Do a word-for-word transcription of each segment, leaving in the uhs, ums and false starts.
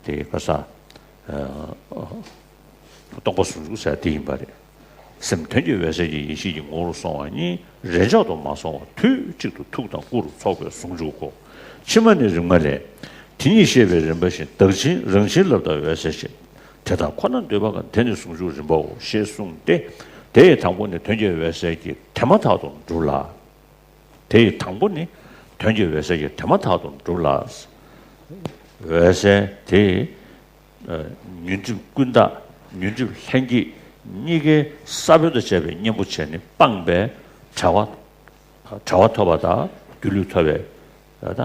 དེ་ག་ས། སྟོང་པ་ཟུང་འཇུག་ཟེར་དེ་ཡིན་པ་རེད། སེམས་དོན་གྱི་འོད་གསལ་གྱི་ཡེ་ཤེས་ཀྱི་ངོ་བོར་སོང་བ་གཉིས་རེས་འཇོག་ཏུ་མ་སོང་བར་དུས་གཅིག་ཏུ་ཐུགས་དང་སྐུ་རུ་ཚོགས་པའི་ཟུང་འཇུག་གོ། ཕྱི་མ་ནི་རིམ་ལྔ་ལས། དེ་ཉིད་ཤེས་པའི་རིམ་པ་བཞིན་བདག་བྱིན་རང་བྱིན་བརླབ་དང་འོད་གསལ་ཞེས། དེ་དག་ཁོ་ན་འདུས་པ་གང་དེ་ནི་ཟུང་འཇུག་རིམ་པའོ་ཞེས་གསུངས་ཏེ། དེ་ཡི་དང་པོ་ནི་དོན་གྱི་འོད་གསལ་གྱི་དེ་མ་ཐག་ཏུ་འགྲུབ་ལ། དེ་ཡི་དང་པོ་ནི་དོན་གྱི་འོད་གསལ་གྱི་དེ་མ་ཐག་ཏུ་འགྲུབ་ལ། འོད་གསལ་དེ་ཡི་ཉོན་སྒྲིབ་ཀུན་བརྟགས་ཉོན་སྒྲིབ་ལྷན་སྐྱེས་གཉིས་ཀའི་ས་བོན་དང་བཅས་པའི་གཉེན་པོ་བྱས་ནས་སྤངས་པས་བྲལ་བ། བྲལ་བ་ཐོབ་པ་དང་སྒྱུ་ལུས་ཐོབ་པའི་ད་ལྟ་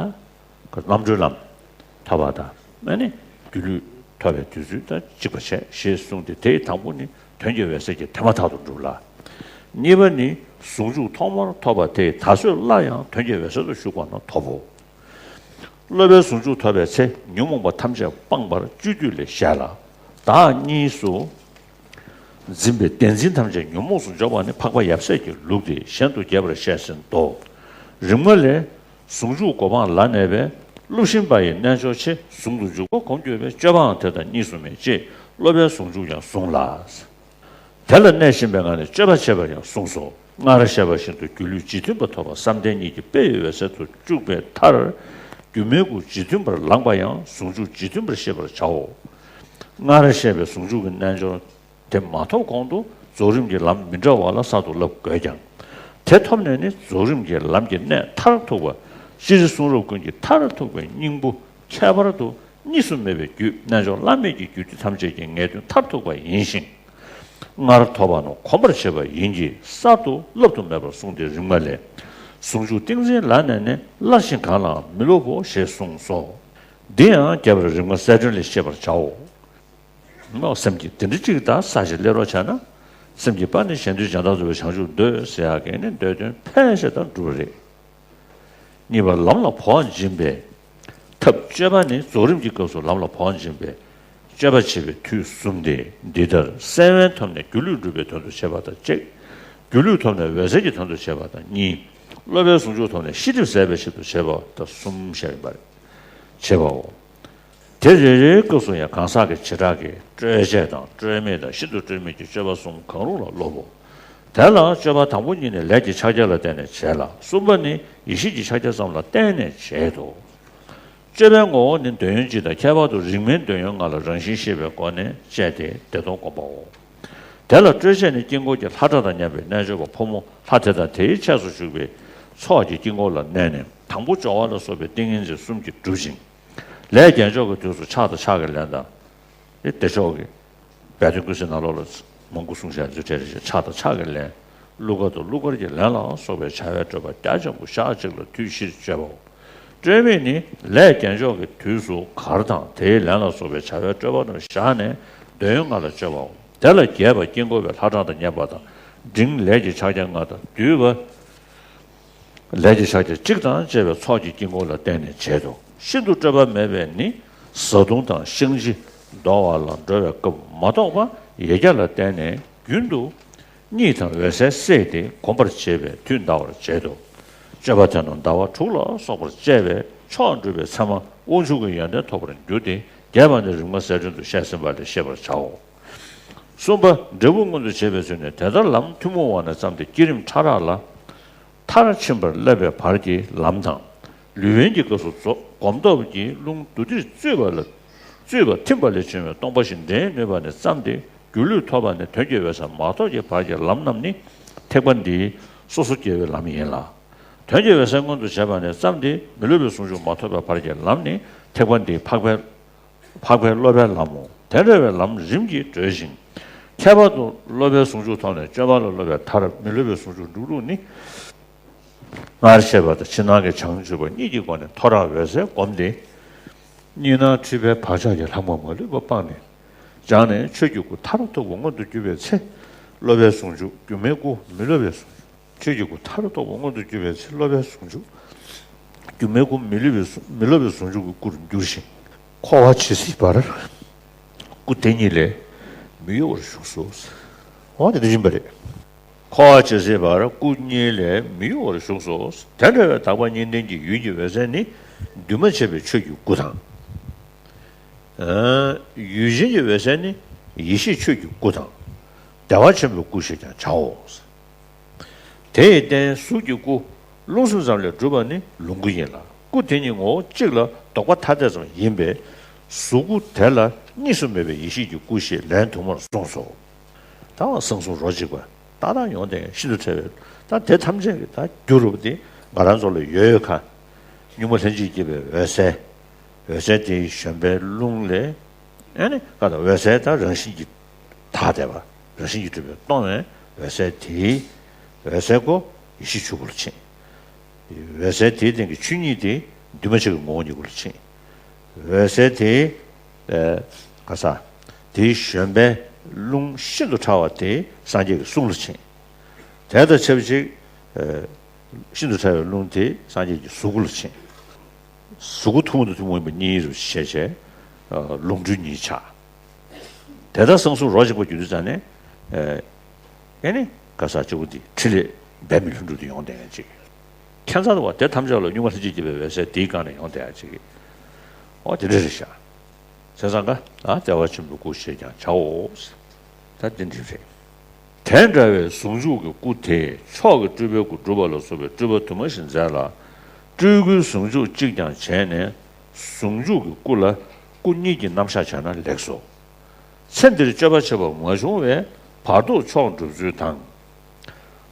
རྣམ་གྲོལ་ལམ་ཐོབ་པ་དང་ཨ་ནི་སྒྱུ་ལུས་ཐོབ་པའི་དུས་ཚོད་དང་གཅིག་པ་བྱས་ཞེས་གསུངས་ཏེ། དེའི་དང་པོ་ནི་དོན་གྱི་འོད་གསལ་གྱི་དེ་མ་ཐག་ཏུ་འགྲུབ་ལ། གཉིས་པ་ནི་ཟུང་འཇུག་ཐོག་མར་ཐོབ་པ་དེ་ད་གཟོད་སླར་ཡང་དོན་གྱི་འོད་གསལ་དུ་ཞུགས་པ་ན་ཐོབ་བོ། སློབ་པའི་ཟུང་འཇུག་ཐོབ་པའི་ཚེ་ཉོན་མོངས་པ་ཐམས་ཅད་སྤངས་པར་སྤྱོད་བསྡུས་ལས་བཤད་ལ། བདག་གཉིས་སུ་འཛིན་པའི་བདེན་འཛིན་ཐམས་ཅད་ཉོན་མོངས་སུ་འཇོག་པ་ནི་འཕགས་པ་ཡབ་སྲས་ཀྱི་ལུགས་ཏེ་གཞན་དུ་རྒྱས་པར་བཤད་ཟིན་ཏོ། རིམ་ལྔ་ལས། ཟུང་འཇུག་གོ་འཕང་ལ་གནས་པས་བསླབ་བཞིན་པ་ཡི་རྣལ་འབྱོར་ཆེ། ཟུང་དུ་འཇུག་པ་གོམས་གྱུར་པའི་སྤྱོད་པའང་དེ་དང་གཉིས་སུ་མེད་ཅེས་སློབ་པའི་ཟུང་འཇུག་ཀྱང་གསུངས་ལ། དེ་ལ་གནས་བཞིན་པའི་ངང་ནས་སྤྱོད་པ་བྱེད་པར་ཡང་གསུངས་སོ། སྔར་བཤད་པ་བཞིན་དུ་སྒྱུ་ལུས་རྗེས་མཐུན་པ་ཐོབ་པ་བསམ་གཏན་གཉིས་ཀྱི་དཔེ་ཡི་འོད་གསལ་དུ་བཅུག་པའི་མཐར། སྒྱུ་མའི་སྐུ་རྗེས་མཐུན་པར་ལངས་པ་ཡང་ཟུང་འཇུག་རྗེས་མཐུན་པར་ཤེས་པར་བྱའོ། སྔར་བཤད་པའི་ཟུང་འཇུག་གི་རྣལ་འབྱོར་དེ་མ་ཐོབ་གོང་དུ་རྫོགས་རིམ་གྱི་ལམ་མི་འདྲ་བ་ལ་གསར་དུ་བསླབ་དགོས་ཀྱང་། དེ་ཐོབ་ནས་ནི་རྫོགས་རིམ་གྱི་ལམ་གྱི་གནད་མཐར་ཐུག་པ། སྤྱིར་གསུང་རབ་ཀུན་གྱི་མཐར་ཐུག་པའི་སྙིང་པོ་ཁྱད་པར་དུ་གཉིས་སུ་མེད་པའི་རྒྱུད་རྣལ་འབྱོར་བླ་མེད་ཀྱི་རྒྱུད་སྡེ་ཐམས་ཅད་ཀྱི་ངེས་དོན་མཐར་ཐུག་པ་ཡིན་ཞིང་། སྔར་ཐོབ་པ་རྣམས་གོམས་པར་བྱེད་པ་ཡིན་གྱི་གསར་དུ་བསླབ་ཏུ་མེད་པར་གསུངས་ཏེ། རིམ་ལྔ་ལས། ཟུང་འཇུག་ཏིང་འཛིན་ལ་གནས་ནས་སླར་ཞིང་གང་ལའང་མི་སློབ་བོ་ཞེས་གསུངས་སོ། འདི་ཡང་རྒྱས་པར་རིམ་ལྔ་གསལ་སྒྲོན་ལས་ཤེས་པར་བྱའོ། མོ་སེམས་ཀྱི་དེ་འདྲ་གཅིག་དང་ས་ཞིག་སླེབས་རོགས་བྱས་ན། སེམས་ཀྱི་དཔལ་ནི་གཞན་དོན་གཞན་དག་རྫོགས་པའི་བྱང་ཆུབ་འདོད་ཟེར་ཡག་གི་ནི་འདོད་དོན་ཕལ་ཆེར་དང་འགྲུབ་པ་རེད། གཉིས་པ་ལམ་ལ་བོགས་འབྱིན་པའི་ཐབས། སྤྱོད་པ་ནི་རྫོགས་རིམ་གྱི་སྐབས་སུ་ལམ་ལ་བོགས་འབྱིན་པའི་སྤྱོད་པ་བྱེད་པའི་དུས་གསུམ་སྟེ། འདི་ལྟར་སེམས་དབེན་ཐོབ་ནས་སྒྱུ་ལུས་སྒྲུབ་པའི་དོན་དུ་བྱེད་པ་དང་གཅིག། སྒྱུ་ལུས་ཐོབ་ནས་འོད་གསལ་གྱི་དོན་དུ་བྱེད་པ་དང་གཉིས། སློབ་པའི་ཟུང་འཇུག་ཐོབ་ནས་ཤེས་སྒྲིབ་ཟད་པའི་ཆེད་དུ་བྱེད་པ་དང་གསུམ་བཤད་ཡིན་པ་རེད། བྱེད་པའོ། དེ་རེ་རེའི་སྐབས་སུ་ཡང་གང་ཟག་གི་བྱེ་བྲག་གི་སྤྲོས་བཅས་དང་སྤྲོས་མེད་དང་ཤིན་ཏུ་སྤྲོས་མེད་ཀྱི་སྤྱོད་པ་གསུམ་གང་རུང་ལ་སློབ་བོ། དེ་ལ་སྤྱོད་པ་དང་པོ་གཉིས་ནི་ལས་ཀྱི་ཕྱག་རྒྱ་ལ་བརྟེན་ནས་བྱེད་ལ། གསུམ་པ་ནི་ཡེ་ཤེས་ཀྱི་ཕྱག་རྒྱ་ཙམ་ལ་བརྟེན་ནས་བྱེད་དོ། སྤྱོད་པའི་ངོ་བོ་ནི་འདོད་ཡོན་སྤྱི་དང་ཁྱད་པར་དུ་རིགས་མིན་འདོད་ཡོན་ལྔ་ལ་རང་བཞིན་ཤེས་པའི་སྒོ་ནས་དཔྱད་དེ་བདེ་སྟོང་བསྒོམ་པའོ། དེ་ལ་སྤྲོས་བཅས་ནི་དཀྱིལ་འཁོར་གྱི་ལྷ་ཁྲ་དང་མཉམ་པའི་རྣལ་འབྱོར་པ་ཕོ་མོ་ལྷ་དེ་དང་དེའི་ཕྱོགས་སུ་བཞུགས་པའི་ཚོགས་ཀྱི་དཀྱིལ་འཁོར་ལ་གནས་ནས་དང་པོ་སྦྱོར་བ་ལ་སོགས་པའི་ཏིང་ངེ་འཛིན་གསུམ་གྱིས་བསྒྲུབ་ཅིང་། ལས་རྒྱལ་མཆོག་གི་དུས་སུ་ཕྱག་དང་ཕྱག་གི་ལན་དང་། དེ་བདེ་མཆོག་གི་སྦས་དོན་ཀུན་གསལ་ནང་ལོགས་ལ་མང་པོ་གསུངས་བཞག་ཚུལ་འཕྲལ་རེ་ཞིག་ཕྱག་དང་ཕྱག་གི་ལན། གླུ་གར་དང་གླུ་གར་གྱི་ལན་ལ་སོགས་པའི་བྱ་བའི་སྤྲོས་པ་རྒྱ་ཆེན་པོ་ཞག་གཅིག་ལ་དུས་བཞིར་སྤྱོད་པའོ། སྤྲོས་མེད་ནི་ལས་རྒྱལ་མཆོག་གི་དུས་སུ་གར་དང་དེའི་ལན་ལ་སོགས་པའི་བྱ་བའི་སྤྲོས་པ་རྣམས་བཞག་ནས་འདོད་ཡོན་ལྔ་ལ་སྤྱོད་པའོ། དེ་ལ་རྒྱས་པ་དཀྱིལ་འཁོར་པའི་ལྷ་གྲངས་དང་མཉམ་པ་དང་འབྲིང་ལས་ཀྱི་ཕྱག་རྒྱ་ལྔ་དང་བསྡུས་པ། ལས་ཀྱི་ཕྱག་རྒྱ་གཅིག་དང་བཅས་པའི་ཚོགས་ཀྱི་དཀྱིལ་འཁོར་ལ་བརྟེན་ནས་བྱེད་དོ། ཤིན་ཏུ་སྤྲོས་པ་མེད་པས་ནི་བཟའ་བཏུང་དང་བཤང་གཅི་འདོར་བ་ལ་འགྲོ་བའི་སྐབས་མ་གཏོགས་པ་ཡལ་གྱི་ལ་བརྟེན་ནས་རྒྱུན་དུ་གཉིད་དང་འོད་གསལ་བསྲེས་ཏེ་གོམས་པར་བྱེད་པས་དུས་འདའ་བར་བྱེད་དོ། སྤྱོད་པ་དེ་རྣམས་ཟླ་བ་དྲུག་ལ་སོགས་པར་དཔྱད་པས་མཆོག་འགྲུབ་པའི་མཚན་མ་དབང་ཕྱུག་གི་ཡོན་ཏན་ཐོབ་པར་འགྱུར་ཏེ། རྒྱས་པ་ནི་རིམ་ལྔ་གསལ་སྒྲོན་དུ་བཤད་ཟིན་པ་ལས་ཤེས་པར་བྱའོ། གསུམ་པ། འབྲས་བུ་མངོན་དུ་བྱེད་པའི་ཚུལ་ནི་དེ་ལྟར་ལམ་ཐུན་མོང་བ་ནས་བརྩམས་ཏེ་བསྐྱེད་རིམ་ཕྲ་རགས་ལ། མཐར་ཕྱིན་པར་བསླབ་པའི་བར་གྱི་ལམ་དང་། ལུས་དབེན་གྱི་སྐབས་སུ་རྫོགས་སྒོམ་སྟོབས་ཀྱིས་རླུང་རྡུལ་དྲིལ་བཙུད་པ་ལ། བཙུད་པ་ཐིམ་པ་ལས་བྱུང་བའི་སྟོང་པ་བཞི་འདྲེན་ནུས་པ་ནས་བརྩམས་ཏེ་སྒྱུ་ལུས་ཐོབ་པ་ནས་དོན་གྱི་འོད་གསལ་མ་ཐོབ་ཀྱི་བར་གྱི་ལམ་རྣམས་ནི་ཐེག་པ་འདིའི་སོ་སོ་སྐྱེ་བོའི་ལམ་ཡིན་ལ། དོན་གྱི་འོད་གསལ་མངོན་དུ་བྱས་པ་ནས་བརྩམས་ཏེ་མི་སློབ་པའི་ཟུང་འཇུག་མ་ཐོབ་པའི་བར་གྱི་ལམ་ནི་ཐེག་པ་འདིའི་འཕགས་པའི་འཕགས་པའི་སློབ་པའི་ལམ་མོ། དེ་འདྲ་བའི་ལམ་རིམ་གྱིས་བགྲོད་ཅིང་། ཁྱད་པར་དུ་སློབ་པའི་ཟུང་འཇུག་ཐོབ་ནས་སྤྱོད་པ་ལ་སློབ་པའི་མཐར་མི་སློབ་པའི་ཟུང་འཇུག་འགྲུབ་ལུགས་ནི། སྔར་བཤད་པ་དང་ཕྱི་ནང་གི་བྱང་ཆུབ་པ་གཉིས་ཀྱི་སྒོ་ནས་ཐོ་རངས་འོད་གསལ་བསྒོམས་ཏེ། གཉིས་སྣང་འཁྲུལ་པའི་བག་ཆགས་ཀྱི་ལྷག་མ་མ་ལུས་པ་སྤངས་ནས། སྦྱངས་ནས་ཆོས་ཀྱི་སྐུ་མཐར་ཐུག་པ་མངོན་དུ་གྱུར་པའི་ཚེ། སློབ་པའི་ཟུང་འཇུག་སྒྱུ་མའི་སྐུ་མི་སློབ་པའི་ཟུང་འཇུག་ཆོས་ཀྱི་སྐུ་མཐར་ཐུག་པ་མངོན་དུ་གྱུར་པའི་ཚེ་སློབ་པའི་ཟུང་འཇུག་སྒྱུ་མའི་སྐུ་མི་སློབ་པའི་ཟུང་མི་སློབ་པའི་ཟུང་འཇུག་གི་སྐུར་འགྱུར་ཞིང་། འཁོར་བ་ཇི་སྲིད་བར། སྐུ་དེ་ཉིད་ལས་མི་གཡོ་བར་བཞུགས་སོ། འོ་དེ་འདྲ་ཡིན་པ་རེད། འཁོར་བ་ཇི་སྲིད་བར་སྐུ་ཉིད་ལས་མི་གཡོ་བར་བཞུགས་སོ། དེ་འདྲ་བའི་དག་པ་གཉིས་ལྡན་གྱི་ཡུལ་གྱི་འོད་གསལ་ནི་འདུས་མ་བྱས་པའི་ཆོས་ཀྱི་སྐུ་དང་། ཡུལ་ཅན་གྱི་འོད་གསལ་ནི་ཡེ་ཤེས་ཆོས་ཀྱི་སྐུ་དང་། བདེ་བ་ཆེན་པོའི་སྐུ་ཞེས་ཀྱང་བྱའོ། དེ་ཡི་རྟེན་གཟུགས་ཀྱི་སྐུ། རླུང་གསུམ་ཙམ་ལས་གྲུབ་པ་ནི་ལོངས་སྐུ་ཡིན་ལ། སྐུ་དེ་ཉིད་ངོ་བོ་གཅིག་ལ་ལྡོག་པ་ཐ་དད་ཙམ་ཡིན་པས། གཟུགས་སྐུ་དེ་ལ་གཉིས་སུ་མེད་པའི་ཡེ་ཤེས་ཀྱི་སྐུ་ཞེས་ལན་དུ་མར་གསུངས་སོ། ད་གསང་གསུམ་རོ་གཅིག་པ་ཏག་ཏག་ཡོང་དེ་ཤིན་ཏུ་ཕྲ་བའི་ད་དེ་ཐམས་ཅད་ཀྱི་ད་རྒྱུ་རུ་པ་དེ་ང་རང་ཚོ་ལ་ཡོད་ཡོད་ཁ། གཉུག་མ་ལྷན་ཅིག་སྐྱེས་པའི་འོད་གསལ། འོད་གསལ་དེའི་བཞོན་པའི་རླུང་ལས། ཨ་ནི་ཀ་དང་འོད་གསལ་དང་རང་བཞིན་གྱིས་ཐ་དད་པ། རང་བཞིན་གྱིས་གྲུབ་པའི་སྟོང་བའི་འོད་གསལ་དེའི་འོད་གསལ་གོ་ཡེ་ཤེས་ཆོས་སྐུ་ལ་ཕྱིན། འོད་གསལ་དེའི་སྟེང་གི་ཆོས་ཉིད་དེ་འདུས་མ་བྱས་ཀྱི་ངོ་བོ་ཉིད་སྐུ་ལ་ཕྱིན། འོད་གསལ་དེའི་ཨ་ག་ས། དེའི་བཞོན་པའི་རླུང་ཤིན་ཏུ་ཕྲ་བ་དེ་སངས་རྒྱས་ཀྱི་གསུང་ལ་ཕྱིན། དེ་དང་ཆབས་ཅིག་ཨ་ཤིན་ཏུ་ཕྲ་བའི་རླུང་དེ་སངས་རྒྱས་ཀྱི་གཟུགས་སྐུ་ལ་ཕྱིན། གཟུགས་སྐུ་ཐུན་མོང་དང་ཐུན་མོང་མིན་པ་གཉིས་རུ་བྱས་བྱས་ཨ་ལོངས་སྤྲུལ་གཉིས་ཆགས། དེ་ལྟར་གསང་གསུམ་རོ་གཅིག་པ་རྒྱུ་དུས་ཙང་ནས། ཨེ་ནི་ག་ས་གཅིག་པུ་འདི་ཕྲིན་ལས་འབད་མེད་ལྷུན་གྲུབ་ཏུ་ཡོང་བསྡད་མཁན་ཅིག་ཁྱད་མཚར་བ་དེ་ཐམས་ཅད་ལ་གཉུག་མ་ལྷན་ཅིག་སྐྱེས་པའི་འོད་གསལ་དེའི་སྒང་ནས་ཡོང་བསྡད་ཡ་ཅིག་ཨོ་དེ་འདྲ་རེད་ཤག་བྱས་ཙང་ཀ་ཨ་བདེ་བ་ཆེན་པོའི་སྐུ་ཞེས་ཀྱང་བྱའོ། ད་འདི་འདྲ་རེད། དེ་འདྲ་བའི་ཟུང་འཇུག་གི་སྐུ་དེས་མཆོག་གི་སྤྲུལ་པའི་སྐུ་སྒྲུབ་པ་ལ་སོགས་པའི་སྤྲུལ་པ་དུ་མ་ཞིག་མཛད་ལ། སྤྲུལ་སྐུའི་ཟུང་འཇུག་གཅིག་ཀྱང་བྱས་ནས་ཟུང་འཇུག་གི་སྐུ་ལ་སྐུ་གཉིས་ཀྱི་རྣམ་གཞག་བྱས་ན་ལེགས་སོ། ཚེ་འདིར་སྤྱོད་པ་བྱེད་པ་མ་བྱུང་བས་བར་དུ་མཆོག་འགྲུབ་ཚུལ་དང་།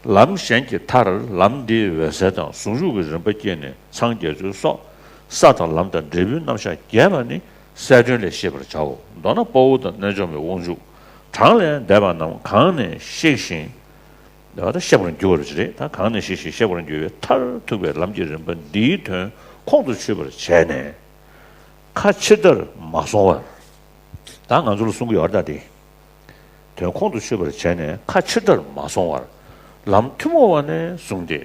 ལམ་གཞན་གྱི་མཐར་ལམ་འདིའི་འོད་གསལ་དང་ཟུང་འཇུག་གི་རིམ་པ་བསྐྱེད་ནས་འཚང་རྒྱ་མཚོའི་སོགས་ས་དང་ལམ་དང་འབྲས་བུའི་རྣམ་གཞག་རྒྱས་པ་ནི་གསལ་སྒྲོན་ལས་ཤེས་པར་བྱའོ། མདོར་ན་དཔའ་བོ་དང་རྣལ་འབྱོར་མའི་དབང་ཕྱུག་གྲངས་ལས་འདས་པ་རྣམས་གང་ནས་གཤེགས་ཤིང་། འདི་ལྟར་གཤེགས་པར་འགྱུར་བ་ཞིག་རེད། ད་གང་ནས་གཤེགས་ཤིང་གཤེགས་པར་འགྱུར་བའི་མཐར་ཐུག་པའི་ལམ་གྱི་རིམ་པ་འདིའི་དོན་ཁོང་དུ་ཆུད་པར་བྱས་ནས། ཁ་ཕྱིར་ལྟར་མ་སོང་བར། ད་ང་ཚོ་ལ་གསུང་གི་ཡོད་རེད་ད་དེ། དོན་ཁོང་དུ་ཆུད་པར་བྱས་ནས་ཁ་ཕྱིར་ལྟར་མ་སོང་བར། ལམ་ཐུན་མོང་བ་ནས་བཟུང་སྟེ།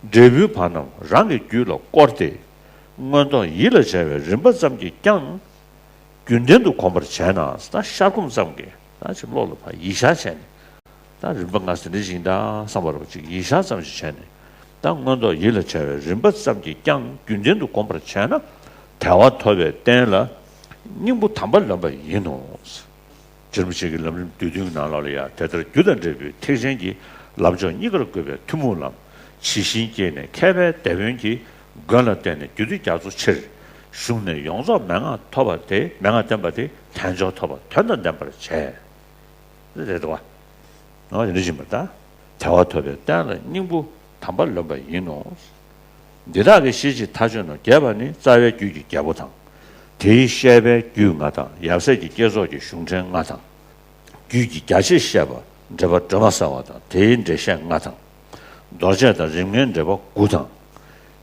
འབྲས་བུའི་བར་རྣམས་རང་གི་རྒྱུད་ལ་བསྐོར་ཏེ། མངོན་རྟོགས་ཡིད་ལ་བྱ་བའི་རིམ་པ་ཙམ་གྱིས་ཀྱང་། རྒྱུན་ལྡན་དུ་གོམས་པར་བྱས་ན། ད་ཤར་སྒོམ་ཙམ་གྱིས་ད་ཅིག་བློ་ལ་ཕར་ཡིད་བཞག་བྱས་ནས། ད་རིམ་པ་ལྔ་ཟིན་རེ་བཞིན་དང་བསམ་པར་བ་ཅིག་ཡིད་བཞག་ཙམ་ཞིག་བྱས་ནས། ད་མངོན་རྟོགས་ཡིད་ལ་བྱ་བའི་རིམ་པ་ཙམ་གྱིས་ཀྱང་རྒྱུན་ལྡན་དུ་གོམས་པར་བྱས་ན། དལ་བ་ཐོབ་པའི་རྟེན་ལ་སྙིང་པོ་དམ་པ་ལོན་པ་ཡིན་ནོ། རྗེ་རིན་པོ་ཆེ་གི་ལམ་རིམ་བསྡུས་དོན་གྱི་ནང་ལོགས་ལ་ཡང་དེ་ལྟར་རྒྱུ་དང་འབྲས་བུའི་ཐེག་ཆེན་གྱི་ལམ་མཆོག་གཉིས་ཀར་བཀོད་པའི་ཐུན་མོང་ལམ་ཇི་བཞིན་བསྐྱེད་ནས་མཁས་པའི་དེད་དཔོན་གྱི་མགོན་ལ་བརྟེན་ནས་རྒྱུད་སྡེ་རྒྱ་མཚོ་ཆེར་ཞུགས་ནས་ཡོངས་རྫོགས་མན་ངག་ཐོབ་པ་དེ་མན་ངག་བསྟན་པ་དེ་དལ་འབྱོར་ཐོབ་པ་དོན་དང་ལྡན་པར་བྱས། རེད་དོ། འོ་དེ་འདྲ་ཡིན་པར་ཐལ། དལ་བ་ཐོབ་པའི་རྟེན་ལ་སྙིང་པོ་དམ་པ་ལོན་པ་ཡིན་ནོ། འདི་དག་གི་ཤེས་བྱེད་མཐའ་དཔྱོད་རྣམས་རྒྱས་པ་ནི་རྩ་བའི་རྒྱུད་ཀྱི་རྒྱལ་པོ་དང་། དེའི་བཤད་པའི་རྒྱུད་ལྔ་དང་ཡབ་སྲས་ཀྱི་བསྐྱེད་རྫོགས་ཀྱི་གཞུང་ཕྲན་ལྔ་དང་། རྒྱུད་ཀྱི་རྒྱ་ཆེར་བཤད་པ་འགྲེལ་པ་སྒྲོན་མ་གསལ་བ་དང་དེའི་འགྲེལ་བཤད་ལྔ་དང་། རྡོ་རྗེ་དང་རིམ་ལྔའི་འགྲེལ་པ་དགུ་དང་།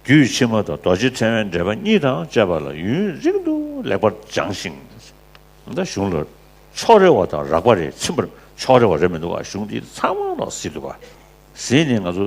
རྒྱུད་ཕྱི་མ་དང་རྡོ་རྗེ་ཕྲེང་བའི་འགྲེལ་པ་གཉིས་དང་བཅས་པ་ལ་ཡུན་རིང་དུ་ལེགས་པར་སྦྱངས་ཤིང་། ད་གཞུང་ལ་ཕྱོགས་རེ་བ་དང་རགས་པ་རེ་ཚིམ་པར། ཕྱོགས་རེ་བ་རེ་མི་འདུག་བ། གཞུང་འདི་ཚང་མ་ལོག་ཟིན་འདུག་བ། ཟིན་ནས་ང་ཚོ་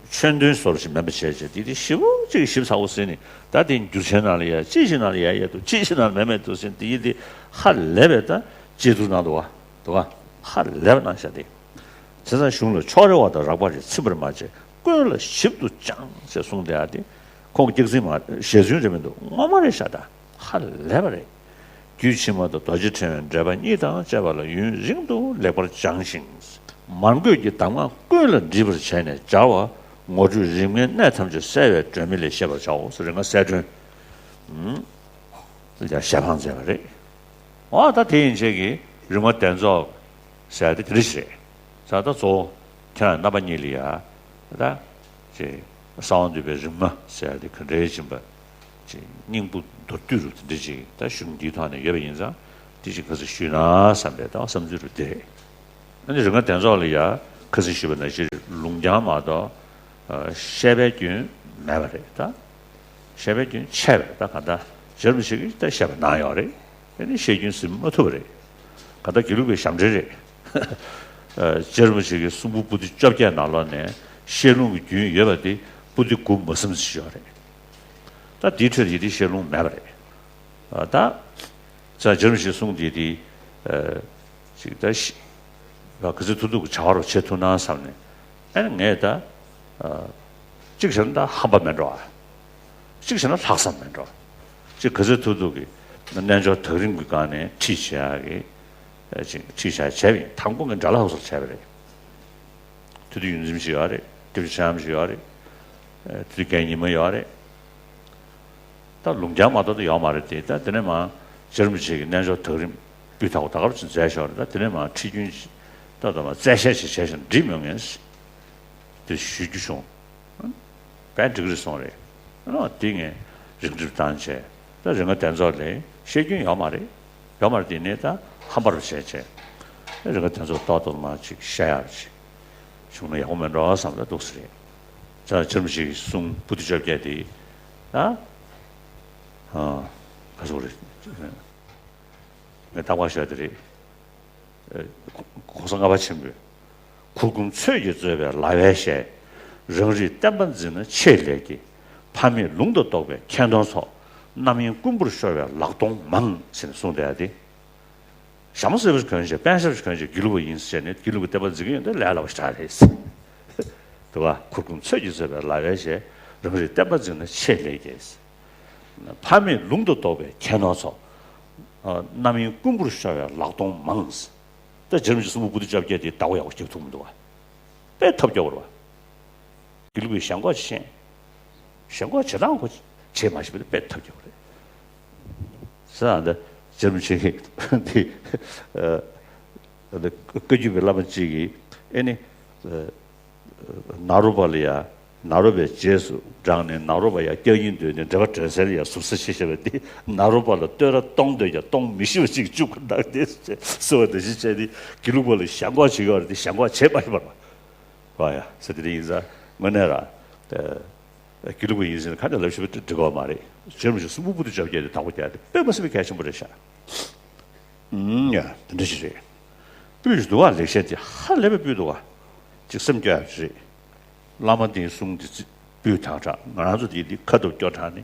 ཆོས་འདོན་བཟོ་འདྲ་ཞིག་མིན་པ་བྱས་བྱས་འདི་དེ་ཞིབ་པོ་ཅིག་ཞིབ་ཚགས་པོ་ཟིན་ནས། ད་དེ་འགྱུར་བྱེད་ནང་ལ་ཡ་ཅི་ཞིག་ནང་ལ་ཡ་ཡ་འདུག་ཅི་ཞིག་ནང་ལ་མེད་མེད་འདུག་ཟིན་དེ་ཡི་དེ་ཧ་ལས་པའི་ད་དཔྱད་བསྡུར་གནང་འདུག་བ། འདུག་བ། ཧ་ལས་པ་གནང་བཞག་དེ། བྱས་ཙང་གཞུང་ལ་ཕྱོགས་རེ་བ་དང་རགས་པ་རེ་ཚིམ་པར་མ་བྱས་ཀུན་ལ་ཞིབ་ཏུ་སྦྱངས་ཞེས་གསུངས་བསྡད་ཡ་དེ། ཁོང་གི་སྐྱག་རྫུན་མ་ཞལ་རྫུན་རེད་མི་འདུག་ངོ་མ་རེད་ཤག་ད་ཧ་ལས་པ་རེད། རྒྱུད་ཕྱི་མ་དང་རྡོ་རྗེ་ཕྲེང་བའི་འགྲེལ་པ་གཉིས་དང་བཅས་པ་ལ་ཡུན་རིང་དུ་ལེགས་པར་སྦྱངས་ཤིང་། མར་འགོད་ཀྱི་གདམས་ངག་ཀུན་ལ་འདྲིས་པར་བྱས་ནས་སྦྱར་བ་ངོ་སྤྲོད་རིམ་ལྔའི་གནད་ཐམས་ཅད་གསལ་བའི་སྒྲོན་མེ་ལས་ཤེས་པར་བྱའོ། རིམ་ལྔ་གསལ་སྒྲོན། ཨུམ། ལ་ཞལ་འཕངས་མཛད་པ་རེད། འོ་ད་དེ་ཡན་ཆད་ཀྱི་རིམ་ལྔ་གདན་རྫོགས་ཟེར་ཡ་དེ་དེ་འདྲ་ཞིག་རེད། ས་ད་གཙོ་བོ་ཁྱེད་རང་རྣམ་པ་གཉིས་ལ་ཡ་ད་ཅེ་གསང་བ་འདུས་པའི་རིམ་ལྔ་ཟེར་ཡ་དེ་ག་འདྲའི་སྦྱིན་པ་ཅེ་སྙིང་པོ་མདོར་བསྡུས་རུ་དེ་འདྲ་ཅིག་ད་གཞུང་འདིའི་ཐོག་ནས་ཡོད་པ་ཡིན་ཙང་དེ་ཅིག་ཁ་ཚིག་ཞུས་ན་བསམ་པའི་ད་བསམ་ཚུལ་རུ་དེ་རེད། ཨ་ནི་རིམ་ལྔ་གདན་རྫོགས་ལ་ཡ་ཁ་ཚིག་ཞུས་པ་ནང་བཞིན་ལུང་རྐྱང་མ་གཏོགས་བཤད་པའི་རྒྱུན་མེད་པ་རེད་ད། བཤད་པའི་རྒྱུན་ཆད་པས་ད་ག་ད་རྗེ་རིན་པོ་ཆེ་གིས་ད་བཤད་པ་གནང་ཡོད་རེད། དེ་ནི་བཤད་རྒྱུན་ཟིན་མ་ཐུབ་པ་རེད། ག་ད་དགེ་ལུགས་པའི་ཞབས་འདྲེན་རེད། རྗེ་རིན་པོ་ཆེ་གི་གསུང་འབུམ་པོ་ཏི་བཅོ་བརྒྱད་ནང་ལོགས་ནས་བཤད་ལུང་གི་རྒྱུན་ཡོད་པ་དེ་པོ་ཏི་དགུ་མ་ཟིན་ཞིག་ཡོད་རེད། ད་དེའི་ཁྲོད་ཡི་དེ་བཤད་ལུང་མེད་པ་རེད། ད་ས་རྗེ་རིན་པོ་ཆེའི་གསུང་དེ་དེ་ཅིག་ད་ཤི་ག་ཚོད་ཐུབ་ཐུབ་ཀྱི་བྱ་བ་རུ་བྱེད་ཐུབ་ན་བསམ་ནས། ཨ་ནི་ངས་ད་གཅིག་བྱས་ན་ད་ཧམ་པ་མེད་འགྲོ་ཨ། གཅིག་བྱས་ན་ལྷག་བསམ་མེད་འགྲོ། གཅིག་ག་ཚོད་ཐུབ་ཐུབ་ཀྱི་ རྣལ་འབྱོར་ཐག་རིང་གི་སྒང་ནས་ཁྲིད་བྱེད་ཡག་གི་ཅིག་ཁྲིད་བྱ་བྱས་པ་ཡིན། དང་པོ་ངས་དགྲ་ལྷ་ཧུ་སར་བྱས་པ་རེད། ཐུ་ཐུ་ཡུལ་འཛིན་ཞིག་ཡོད་རེད། ཏི་ཕྲུ་ཆེན་ཞིག་ཡོད་རེད། ཐུ་ཐུ་རྒན་ཉི་མ་ཡོད་རེད། ད་ལུང་རྒྱང་མ་གཏོགས་ད་ཡོད་མ་རེད་དེ། ད་དེ་ནས་མ་རྗེ་རིན་པོ་ཆེ་གི་རྣལ་འབྱོར་ཐག་རིང་སྤུས་དག་པོ་ད་ག་རུ་ཅིག་མཛད་ཤོར་རེད། ད་དེ་ནས་མ་ཁྲིད་རྒྱུན་ད་ད་མ་རྩད་བཤད་ཅིག་བྱས་ཤིང་འགྲིག་མི་ངེས་དེ་ཞུ་རྒྱུ་བྱུང་། དཔེ་འགྲིག་རེད་གསུངས་རེད། ཨ་དེ་ངས་རིག་འགྲེམས་བཏང་བྱས། ད་རིག་སྔགས་གདན་ཚོགས་ལ་བཤད་རྒྱུན་ཡོད་མ་རེད། ཡོད་མ་རེད་དེ་ནས་ད་ཧམ་པ་རུ་བྱས་བྱས། རིག་སྔགས་གདན་ཚོགས་ཏོག་ཏོག་མ་ཅིག་བཤད་ཡག་ཅིག་བྱུང་ན་ཡག་པོ་མེད་འགྲོ་བསམ་ད་འདུག་ས་རེད། ད་ཇེམ་ཞིག་གསུང་བུ་དུ་བཅོ་བརྒྱད་དེ་ད་ཨ་ག་སོག་རེད། ངས་རྟག་པར་བཤད་དེ་རེད། གོང་ས་ལྔ་པ་ཆེན་པོས། གུར་གུམ་ཚོས་ཀྱིས་གཙོས་པའི་ལྭ་བས་བཞེས། རང་རིག་བསྟན་པ་འཛིན་ན་ཆེས་ལེགས་ཀྱི། ཕ་མེས་ལུང་དུ་གཏོགས་པའི་མཁས་མཐོང་ཚོགས། རྣམ་གཡེང་རྐུན་པོར་ཤོར་བའི་ལག་སྟོང་མང་ཟེར་ནས་གསུངས་བསྡད་དེ། ཞྭ་མོ་སེར་པོ་ཞིག་གོན་བྱས་དཔོན་ཞབས་ཤིག་གོན་བྱས་དགེ་ལུགས་པ་ཡིན་ཟེར་ནས་དགེ་ལུགས་པའི་བསྟན་པ་འཛིན་གྱི་ཡོད་འདི་ལས་སླ་པོ་ཞིག་རེད། འདུག་ག་གུར་གུམ་ཚོས་ཀྱིས་གཙོས་པའི་ལྭ་བས་བཞེས། རང་རིག་བསྟན་པ་འཛིན་ན་ཆེས་ལེགས་ཀྱི། ཕ་མེས་ལུང་དུ་གཏོགས་པའི་ཁྱད་ནོར་ཚོགས། རྣམ་གཡེང་རྐུན་པོར་ཤོར་བའི་ལག་སྟོང་མང་། ད་རྗེ་རིན་པོ་ཆེ་གསུང་འབུམ་པོ་ཏི་བཅོ་བརྒྱད་དེ་བདག་པོ་ཡག་པོ་རྒྱབ་ཐུབ་མི་འདུག་བ། དཔེ་ཐབས་སྐྱོ་བོ་རེད་བ། དགེ་ལུགས་པའི་ཞེན་ཁོག་ཅིག་ཤེས། ཞེན་ཁོག་བྱེད་སྟངས་ཁོ་བྱེད་མ་ཤེས་པ་དེ་དཔེ་ཐབས་སྐྱོ་བོ་རེད། ཟེར་ཨ་ད་རྗེ་རིན་པོ་ཆེ་གིས་དེ་བཀའ་བརྒྱུད་པའི་བླ་མ་གཅིག་གིས་ཨེ་ནི། ནཱ་རོ་པ་ལ་ཡ། ནཱ་རོ་པའི་རྗེས་སུ་འབྲངས་ནས་ནཱ་རོ་པ་ཡ་སྐྱག་ཡིན་འདོད་ནས་འགྲེལ་པ་དྲན་གསལ་ལ་ཡ་ཟུར་ཟ་བྱེད་བཞག་པ་འདི་ནཱ་རོ་པ་ལ་བསྟོད་ར་གཏོང་འདོད་ཀྱང་གཏོང་མི་ཤེས་པ་ཅིག་བཅུག་པ་འདྲ་སྟེ་གསོལ་བ་འདེབས་ཤིང་བྱས་ཏེ་དགེ་ལུགས་པ་ལ་ཞེན་ཁོག་བྱེད་ཀྱི་ཡོད་རེད་དེ་ཞེན་ཁོག་བྱེད་མ་ཤེས་པར་བ་ཡ་ཟེར་དེ་འདྲ་ཡིན་ཙང་དངོས་གནས་ར། དགེ་ལུགས་པ་ཡིན་ཟེར་ན་ཁ་ནས་ལབ་ཤེས་པ་འགྲིག་གི་མ་རེད། རྗེ་རིན་པོ་ཆེ་གསུང་འབུམ་པོ་ཏི་བཅོ་བརྒྱད་དེ་བདག་པོ་རྒྱག་སྟེ་དཔེ་མ་སྲིད་པའི་གལ་ཆེན་པོ་རེད་ཤག་ཨུམ་ཡ་དེ་འདྲ་ཞིག་རེད། སྤུས་ཞིག་འདུག་བ། ལེགས་བཤད་དེ་ཧ་ལས་པའི་སྤུས་འདུག་བ། ཅིག་སེམས་སྐྱོ་ཡག་ཞིག་རེད། བླ་མ་འདིའི་གསུང་འདི་ཚིག་སྤུས་དག་དྲགས། ང་རང་ཚོ་འདི་འདི་ཁ་ཐུག་སྐྱོ་དྲགས་ནི་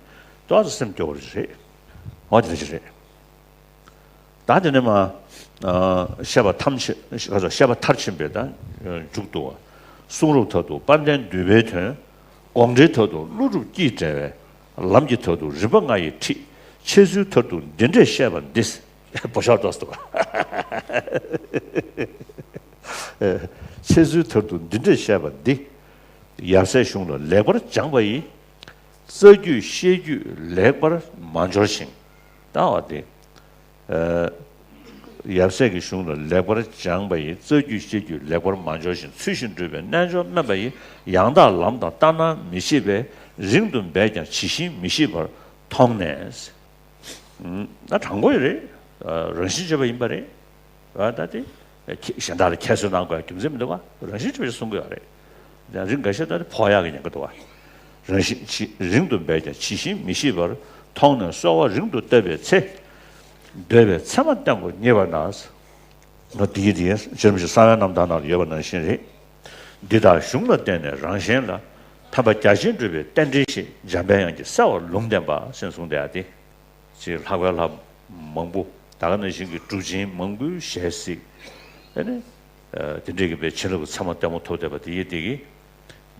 ཏོག་ཙམ་སེམས་སྐྱོ་བོ་ཞིག་རེད། འོ་དེ་འདྲ་ཞིག་རེད། ད་དེ་ནས་མ། བཤད་པ་ཐམས་ཅད་ག་ཚོད་བཤད་པ་མཐར་ཕྱིན་པའི་ད་མཇུག་ཏུ་བ། གསུང་རབ་མཐར་ཐུག་དཔལ་ལྡན་འདུས་པའི་དོན། དགོངས་འགྲེལ་མཐར་ཐུག་ཀླུ་སྒྲུབ་ཀྱིས་འགྲེལ་བའི། ལམ་གྱི་མཐར་ཐུག་རིམ་པ་ལྔ་ཡི་ཁྲིད། འཆད་ཚུལ་མཐར་ཐུག་འདི་འདྲས་བཤད་པ་འདི། བོ་ཤོར་ཏོག་ཙམ་འདུག་འཆད་ཚུལ་མཐར་ཐུག་འདི་འདྲས་བཤད་པ་འདི། ཡབ་སྲས་གཞུང་ལ་ལེགས་པར་སྦྱངས་པ་ཡི། རྩ་རྒྱུད་བཤད་རྒྱུད་ལེགས་པར་མ་འབྱོར་ཞིང་། ལྟ་བ་སྟེ། ཡབ་སྲས་ཀྱི་གཞུང་ལ་ལེགས་པར་སྦྱངས་པ་ཡི། རྩ་རྒྱུད་བཤད་རྒྱུད་ལེགས་པར་མ་འབྱོར་ཞིང་། ཚུལ་བཞིན་སྒྲུབ་པའི་རྣལ་འབྱོར་དམན་པ་ཡི། ཡང་དག་ལམ་དང་ལྟར་སྣང་མི་ཤེས་པས། རིང་དུ་འབད་ཀྱང་ཇི་བཞིན་མི་ཤེས་པར་མཐོང་ནས། ད་དྲང་པོ་ཡོད་རེད། རང་བཞིན་བརྗོད་པ་ཡིན་པ་རེད། ད་དེ་གཞན་དག་ལ་ཁྱད་གསོད་གནང་དགོས་རྒྱུ་མཚན་མི་འདུག་ག་རང་བཞིན་བརྗོད་པ་གསུང་གི་ཡོད་རེད། རིང་འགའ་ཤས་ད་དེ་ཕོག་ཡག་གི་ཉེན་ཁ་འདུག་ག་རང་བཞིན་ཇི་རིང་དུ་འབད་ཀྱང་ཇི་བཞིན་མི་ཤེས་པར་མཐོང་ནས་གསོལ་བ་རིང་དུ་བཏབ་པའི་ཚེ། འདོད་པའི་མཚན་མ་བརྟན་པོ་རྙེད་པ་ན། ང་འདི་ཡི་འདི་ཡི་ཇེམ་ཞིག་གསང་བའི་རྣམ་ཐར་ནང་ལ་ཡོད་པ་ནང་བཞིན་རེད། འདི་དག་གཞུང་ལ་བརྟེན་ནས་རང་གཞན་ལ། ཕན་པ་རྒྱ་ཆེན་སྒྲུབ་པའི་རྟེན་འབྲེལ་ཞིག་འཇམ་པའི་དབྱངས་ཀྱིས་གསལ་བར་ལུང་བསྟན་པ་ཞེས་གསུངས་ཏེ་ཨ་ཏི། ཅེས་ལྷག་པའི་ལྷ་མང་པོ་ད་ག་ནང་བཞིན་གྱི་གྲུབ་ཆེན་མང་པོའི་ཞལ་གཟིགས། ཨ་ནི། དེ་འདྲའི་གི་བའི་བྱིན་རླབས་ཀྱི་མཚན་མ་ལྟད་མོ་ཐོབ་བསྡད་པ་དེ་ཡི་དེ་གི།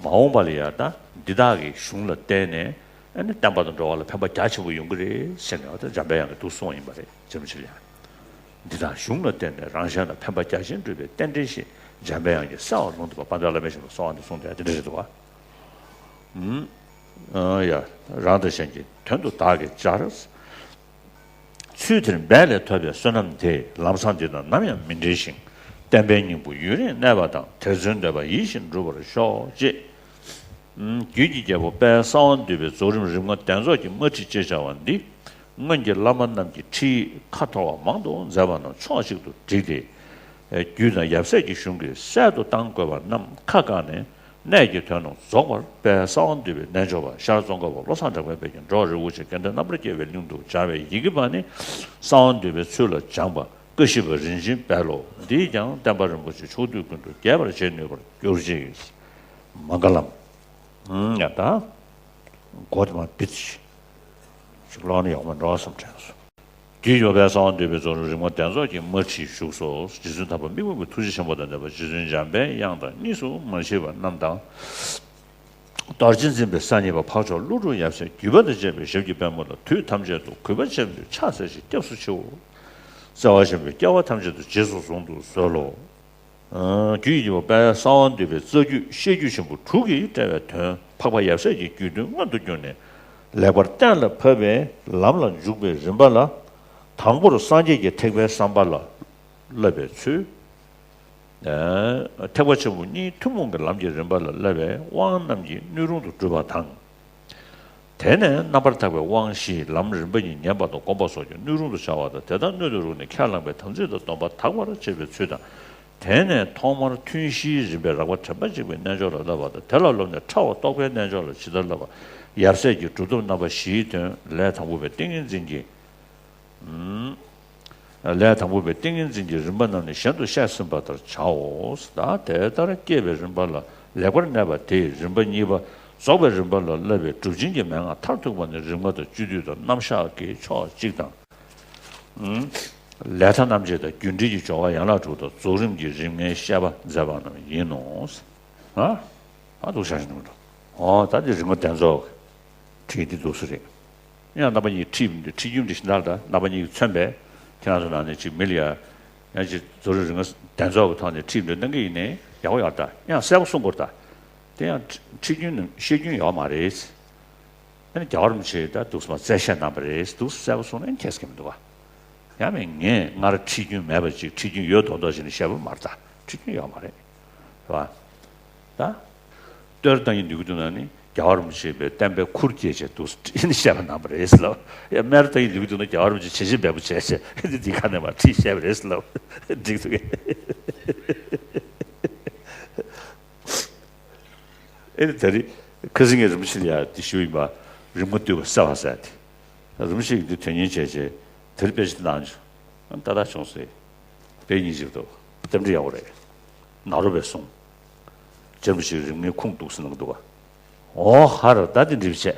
མ་འོངས་པ་ལ་ཡང་ད་འདི་དག་གི་གཞུང་ལ་བརྟེན་ནས་ཨ་ནི་བསྟན་པ་དང་འགྲོ་བ་ལ་ཕན་པ་རྒྱ་ཆེན་པོ་ཡོང་གི་རེད་ཟེར་ནས་འོ་ད་འཇམ་པའི་དབྱངས་ཀྱིས་འདུག་གསུངས་པ་ཡིན་པ་རེད་ཇེམ་ཞིག་ལ་ཡང་། འདི་དག་གཞུང་ལ་བརྟེན་ནས་རང་གཞན་ལ་ཕན་པ་རྒྱ་ཆེན་སྒྲུབ་པའི་རྟེན་འབྲེལ་ཞིག་འཇམ་པའི་དབྱངས་ཀྱིས་གསལ་བར་ལུང་བསྟན་པ་དཔལ་ལྡན་བླ་མའི་ཞབས་ལ་གསོལ་བ་འདེབས་གསུངས་ཏེ་དེ་འདྲ་རེད་འདུག་ག་ཨ་ཡ། རང་དང་གཞན་གྱི་དོན་དུ་བདག་གིས་སྦྱར། ཚུལ་དེར་འབད་ལས་ཐོབ་པའི་བསོད་ནམས་དེས་ལམ་བཟང་འདི་དང་ནམ་ཡང་མི་འབྲལ་ཞིང་། བསྟན་པའི་སྙིང་པོ་ཡུན་རིང་གནས་པ་དང་། དེར་བརྩོན་འདོད་པ་ཡིད་བཞིན་འགྲུབ་པར་ཤོག་ཅེས། རྒྱུད་ཀྱི་རྒྱལ་པོ་དཔལ་གསང་བ་འདུས་པའི་རྫོགས་རིམ་རིམ་ལྔ་གདན་རྫོགས་ཀྱི་དམར་ཁྲིད་ཅེས་བྱ་བ་འདི། སྔོན་གྱི་བླ་མ་རྣམས་ཀྱིས་ཁྲིད་ཡིག་ཁ་འཐོར་བ་མང་དུ་མཛད་པ་རྣམས་ཕྱོགས་གཅིག་ཏུ་བསྒྲིགས་ཏེ། རྒྱུད་དང་ཡབ་སྲས་ཀྱི་གཞུང་གི་གསལ་དུ་གཏང་དགོས་པ་རྣམས་ཁ་བཀག་ནས། གནད་ཀྱི་དོན་རྣམས་རྫོགས་པར་དཔལ་གསང་བ་འདུས་པའི་རྣལ་འབྱོར་པ་ཤར་ཙོང་ཁ་པ་བློ་བཟང་གྲགས་པའི་དཔལ་གྱིས་འགྲོ་བ་རིགས་དྲུག་ཅན་དགེ་འདུན་རྣམ་པར་རྒྱལ་བའི་གླིང་དུ་སྦྱར་བའི་ཡི་གེ་པ་ནི་གསང་བ་འདུས་པའི་ཚུལ་ལ་སྦྱངས་པ་བཀའ་བཞི་པ་རིན་ཆེན་སྦས་ལོ། འདིས་ཀྱང་བསྟན་པ་རིན་པོ་ཆེ་ཕྱོགས་དུས་ཀུན་ཏུ་རྒྱས་པར་བྱེད་ནུས་པར་གྱུར་ཅིག་མ་ག་ལམ། ཡ་ད། མགོ་དེ་མ་བིད་ཅིག་ཅིག་ཀློག་ན་ཡག་མོ་འགྲོ་བསམ་དྲན་སོང་། རྒྱུད་ཀྱི་དཔལ་གསང་བ་འདུས་པའི་རྫོགས་རིམ་རིམ་ལྔ་གདན་རྫོགས་ཀྱི་དམར་ཁྲིད་བཞུགས་སོ། རྗེ་བཙུན་དམ་པ་མི་ཕམ་པའི་ཐུགས་རྗེ་ཆེན་པོ་དང་ལྡན་པ་རྗེ་བཙུན་འཇམ་པའི་དབྱངས་དང་གཉིས་སུ་མ་མཆིས་པ་རྣམས་དང་། རྡོ་རྗེ་འཛིན་པའི་ས་གཉིས་པ་འཕགས་མཆོག་ཀླུ་སྒྲུབ་ཡབ་སྲས་བརྒྱུད་པ་དང་བཅས་པའི་ཞབས་ཀྱི་པདྨོ་ལ་དུས་ཐམས་ཅད་དུ་གུས་པ་ཆེན་པོས་ཕྱག་འཚལ་ཞིང་སྐྱབས་སུ་མཆིའོ། བརྩེ་བ་ཆེན་པོས་སྐྱེ་བ་ཐམས་ཅད་དུ་རྗེས་སུ་བཟུང་དུ་གསོལ་ལོ། རྒྱུད་ཀྱི་པ་དཔལ་གསང་བ་འདུས་པའི་རྩ་རྒྱུད་བཤད་རྒྱུད་ཆེན་པོ་དྲུག་གིས་བཀྲལ་བའི་དོན་འཕགས་པ་ཡབ་སྲས་ཀྱི་རྒྱུད་དོན་མངོན་དུ་གྱུར་ནས། ལེགས་པར་གཏན་ལ་ཕབ་པའི་ལམ་ལ་འཇུག་པའི་རིམ་པ་ལ། དང་པོར་སངས་རྒྱས་ཀྱི་ཐེག་པའི་བསམ་པ་ལ་བསླབ་པའི་ཚུལ། ཐེག་པ་ཆེན་པོ་གཉིས་ཐུན་མོང་གི་ལམ་གྱི་རིམ་པ་ལ་བསླབ་པའི་དབང་རྣམས་ཀྱིས་སྣོད་རུང་དུ་བསྒྲུབ་པ་དང་། དེ་ནས་རྣམ་པར་དག་པའི་དབང་བཞིས་ལམ་རིམ་པ་གཉིས་ཉན་པ་དང་བསྒོམ་པ་སོགས་ཀྱིས་སྣོད་རུང་དུ་བྱ་བ་དང་། དེ་དག་སྣོད་དུ་རུང་ནས་ཁས་བླངས་པའི་དམ་ཚིག་དང་སྡོམ་པ་དག་པར་བྱེད་པའི་ཚུལ་དང་། དེ་ནས་ཐོག་མར་ཐུན་བཞིའི་རིམ་པས་རགས་པ་དྲན་པ་གཅིག་པའི་རྣལ་འབྱོར་ལ་བསླབ་པ་དང་། དེ་ལ་སློབ་ནས་ཕྲ་བ་རྟོགས་པའི་རྣལ་འབྱོར་ལ་ཇི་ལྟར་བསླབ་པ། ཡབ་སྲས་ཀྱི་སྒྲུབ་ཐབས་རྣམ་པ་བཞིའི་དོན་ལས་དང་པོ་པའི་ཏིང་ངེ་འཛིན་གྱི། ལས་དང་པོ་པའི་ཏིང་ངེ་འཛིན་གྱི་རིམ་པ་རྣམས་ནི་གཞན་དུ་བཤད་ཟིན་པ་ལྟར་བྱའོ། ད་དེ་ལྟར་སྐྱེས་པའི་རིམ་པ་ལ་ལེགས་པར་གནས་པ་དེས་རིམ་པ་གཉིས་པ་རྫོགས་པའི་རིམ་པ་ལ་བསླབ་པའི་སྒྲུབ་ཆེན་གྱི་མན་ངག་མཐར་ཐུག་པ་ནི་རིམ་ལྔ་དང་བཅུད་བསྡུས་དང་རྣམ་གཞག་གི་ཕྱོགས་གཅིག་དང་། ལས་མཐའ་རྣམ་འབྱེད་དང་རྒྱུ་འབྲས་ཀྱི་སྦྱོར་བ་ཡན་ལག་དྲུག་དང་རྫོགས་རིམ་གྱི་རིམ་ལྔའི་བཤད་པ་མཛད་པ་རྣམས་ཡིན་ནོ། ཨ། ཨ་འདུག་བྱ་ཞིག་འདུག་འོ་ད་འདི་རིམ་ལྔ་གདན་རྫོགས་ཁྲིད་འདི་འདུག་སུ་རེད། ཡང་རྣམ་པ་གཉིས་ཁྲིད་འདི་ཁྲིད་རྒྱུན་འདི་ཞིག་ནར་ད་རྣམ་པ་གཉིས་ཀྱིས་མཚོན་པས་ཁྱེད་རང་ཚོ་ནང་ནས་ཅིག་མི་ལ་ཡ་ཡང་ཅིག་རྫོགས་རིམ་རིམ་ལྔ་གདན་རྫོགས་ཀྱི་ཐོག་ནས་ཁྲིད་འདི་གནང་གི་ཡིན་ནའི་ཡག་པོ་ཡག་ད་ཡང་གསལ་པོ་གསུང་དགོས་ད། དེ་ཡང་ཁྲིད་རྒྱུན་ནི་བཤད་རྒྱུན་ཡོད་མ་རེད། ཨ་ནི་རྒྱལ་བ་རིན་པོ་ཆེས་ད་འདུག་སེ་མ་རྩད་བཤད་གནང་པ་རེད་འདུག་སེ་གསལ་པོ་གསུངས་ན་ཁྱད་མཁས་མི་འདུག་ག་ཡང་མིན་ངས་སྔར་ཁྲིད་རྒྱུན་མེད་པ་ཅིག་ཁྲིད་རྒྱུན་ཡོད་མདོག་མདོག་བྱས་ནས་བཤད་པ་མ་རེད་ད། ཁྲིད་རྒྱུན་ཡོད་མ་རེད། རེད་བ། ད། གཏེར་བཏང་གི་འདུག་གི་འདུག་ན་ནི་རྒྱལ་བ་རིན་པོ་ཆེས་པའི་བསྟན་པའི་ཁུར་བསྐྱེད་བྱས་འདུག་སེ་བཤད་པ་གནང་པ་རེད་ལབ། ཡ་སྨད་བཏང་གི་འདུག་གི་འདུག་ན་རྒྱལ་བ་རིན་པོ་ཆེས་བྱས་རྗེས་འབེལ་པོ་བྱས་བྱས་འདི་འདི་ཁ་ནས་མ་ཁྲིད་བཤད་པ་རེད་ལབ། འགྲིག་འདུག་གས། ཨེ་ནི་ད་རེས་ཁ་སང་ངས་རིན་པོ་ཆེ་ལ་ཡ་དེ་ཞུ་ཡིན་པ། རིམ་ལྔ་བསྡུས་པ་གསལ་བ་ཟེར་ཏེ། རིན་པོ་ཆེ་གིས་འདི་དོན་གཉེར་བྱས་བྱས་དེར་དཔེ་ཆ་གནང་བྱུང་། ཏག་ཏག་བྱུང་ཟེར། དཔེ་གཉིས་ཅིག་འདུག་རྟེན་འབྲེལ་ཡག་པོ་རེད། ནཱ་རོ་པའི་གསུང་། རྗེ་རིན་པོ་ཆེའི་རིམ་ལྔའི་ཁུངས་གཏུགས་ཟེར་གནང་གི་འདུག་ག་འོ་ཧ་ར་ད་དེ་འགྲིག་བྱས།